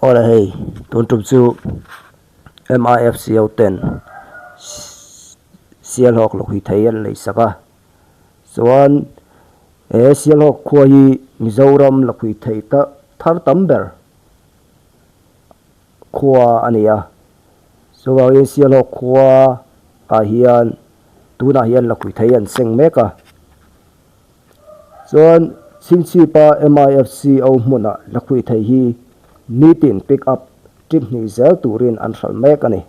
Awle hei tun tum chu MIFCO ten Sialhawk lawk hi thei an lei sak a chuan he Sialhawk khua hi Mizoram lakhui thei thar tam ber khua a ni a chuvangin Sialhawk khua ah hian tunah hian lakhui thei an seng mek a. Chuan Chhingchhipa MIFCO hmunah lakhuih thei hi nitin pick up trip hnih zel turin an hralh mek a ni.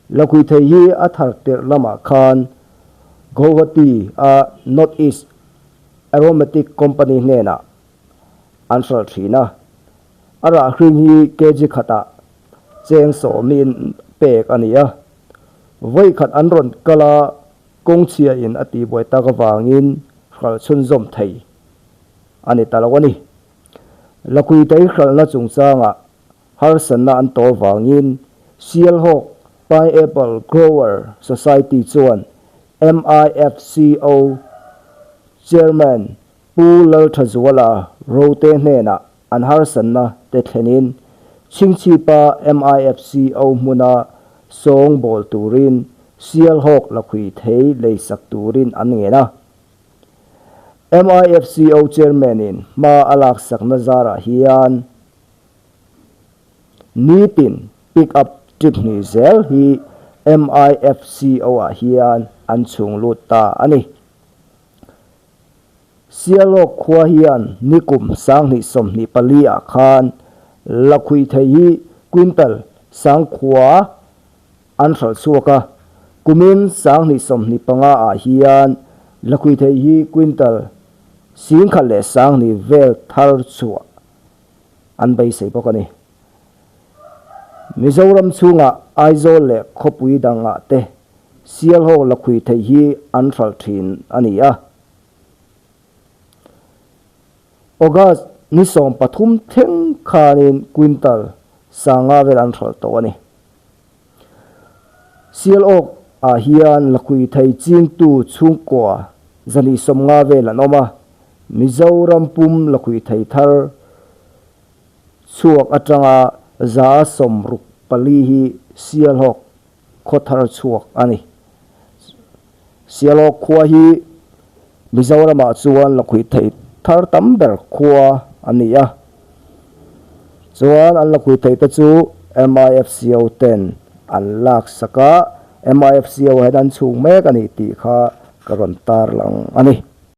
Lakhuih thei hi a thar tirh lamah khan Guwahati a North East Aromatic Company hnenah an hralh thin a. A rah hring hi kg khatah cheng sawmin pek a ni a. Vawi khat an rawn kal a. Kawngchhia in a tihbuai tak avangin hralh chhunzawm thei a ni ta lo a ni. Lakhuitei hralhna chungchangah harsatna an tawh avangin Sialhawk Pineapple Grower Society chuan MIFCO Chairman Pu Lalthazuala Rote hnenah an harsatna te thlenin Chhingchhipa MIFCO hmuna sawng bawl turin Sialhawk lakhui thei leisak turin an ngen a. MIFCO Chairman-in hma a laksakna zarah hian nitin pick up trip hnih zel hi MIFCO-ah hian an chhung lut ta a ni. Sialawk khua hian nikum 2024 ah khan lakhuih thei hi quintal sangkhua an hralh chhuak a, kumin 2025 ah hian lakhuih thei hi quintal 10,000 leh 2,000 vel thar chhuah an beisei bawk a ni. Mizoram chhungah Aizawl leh khawpui dangah te Sialhawk lakhuih thei hi an hralh thin a ni a. August ni 13 thleng khanin quintal sanga vel an hralh tawh a ni. Sialawk ah hian lakhuih thei chingtu chhungkua 250 vel an awm a, Mizoram pum lakhuih thei thar chhuak atanga 64% hi Sialhawk khaw thar chhuak a ni. Sialawk khua hi Mizoramah chuan lakhuih thei thar tam ber khua a ni a. Chuan an lakhuih theih te chu MIFCO ten an laksak a, MIFCO hian an chhung mek a ni tih kha ka rawn tarlang a ni.